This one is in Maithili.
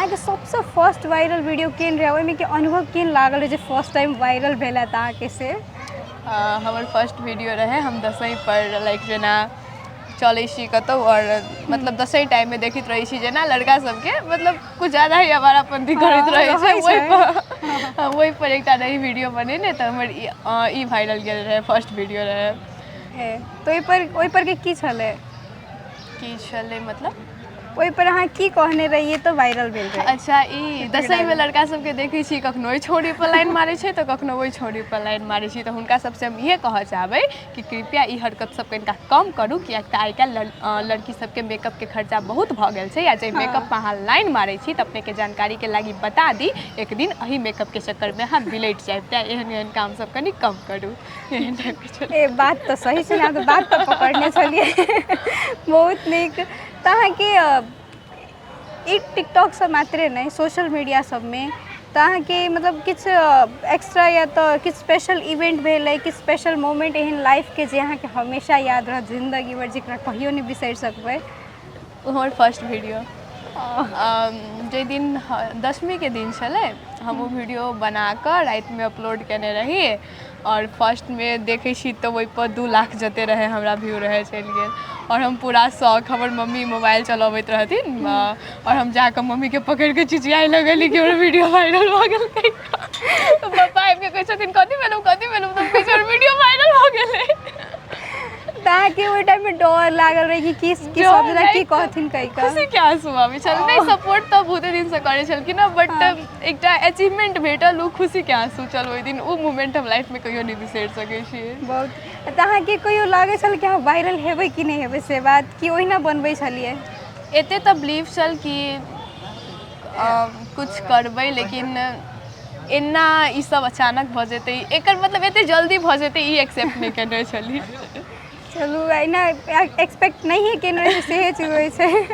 अहाँके सबसँ फर्स्ट वायरल वीडियो केहन रहै, ओहिमे के अनुभव केहन लागल रहै जे फर्स्ट टाइम वायरल भेल हैत अहाँके से? हमर फर्स्ट वीडियो रहै, हम दसैँ पर लाइक जेना चलै छी कतहु आओर मतलब दसैँ टाइममे देखैत रहै छी जेना लड़का सबके मतलब कुछ ज्यादा ही आवारापंथी करैत रहै छै, ओहि पर एकटा रही वीडियो बनेने, तऽ हमर ई वायरल गेल रहै, फर्स्ट वीडियो रहै। तऽ ओहि पर के की छलै? की छलै मतलब? ओहि पर अहाँ की कहने रहियै तऽ वायरल भेल रहै? अच्छा, ई दसैँमे लड़का सबके देखै छी, कखनो ओहि छौड़ी पर लाइन मारै छै तऽ कखनो ओहि छौड़ी पर लाइन मारै छै, तऽ हुनका सबसँ हम इएह कहऽ चाहबै कि कृपया ई हरकत सब कनिका कम करू, किएक तऽ आइ काल्हि लड़की सबके मेकअपके खर्चा बहुत भऽ गेल छै आ जाहि मेकअपमे अहाँ लाइन मारै छी तऽ अपनेके जानकारीके लागी बता दी, एक दिन एहि मेकअपके चक्करमे अहाँ बिलटि जायब, तेँ एहन एहन काम सब कनि कम करू। एहन टाइपके छलै। ए, बात तऽ सही छै ने, तऽ बात तऽ पकड़ने छलियै। बहुत नीक। तऽ अहाँके ई टिकटॉक सब मात्रे नहि, सोशल मीडिया सबमे तऽ अहाँके मतलब किछु एक्स्ट्रा या तऽ किछु स्पेशल इवेंट भेलै, किछु स्पेशल मोमेंट एहन लाइफके जे अहाँके हमेशा याद रहत जिन्दगी भरि, जेकरा कहियो नहि बिसरि सकबै? ओ हमर फर्स्ट वीडियो, जाहि दिन दशमीके दिन छलै, हम ओ वीडियो बनाकऽ रातिमे अपलोड केने रही आओर फर्स्टमे देखै छी तऽ ओहिपर 2 लाख जते रहै हमरा व्यू रहै, चलि गेल आओर हम पूरा शौक। हमर मम्मी मोबाइल चलबैत रहथिन आओर हम जाकऽ मम्मीके पकड़िके चिचियाइ लगली कि हमर वीडियो वायरल भऽ गेल। पप्पा आबिके कहै छथिन, "कथी भेलौ, कथी भेलौ?" तऽ हम कहै छी, "हमर वीडियो वायरल भऽ गेलै।" तऽ अहाँके ओहि टाइममे डर लागल रहै कि की की सब जेना की कहथिन कहि कऽ? खुशीके आंसू आबै छल। नहि, सपोर्ट तऽ बहुते दिनसँ करै छलखिन हँ, बट एकटा अचीवमेंट भेटल, ओ खुशीके आंसू छल ओहि दिन। ओ मोमेंट हम लाइफमे कहियो नहि बिसरि सकै छियै। बहुत। तऽ अहाँके कहियो लागै छल कि अहाँ वायरल हेबै कि नहि हेबै से बात, कि ओहिना बनबै छलियै? एते तऽ बिलीफ छल कि कुछ करबै, लेकिन एना ई सब अचानक भऽ जेतै, एकर मतलब एते जल्दी भऽ जेतै, ई एक्सेप्ट नहि केने छली। चलू, एहिना एक्सपेक्ट नहिए केने रही, सेहे चीज होइ छै।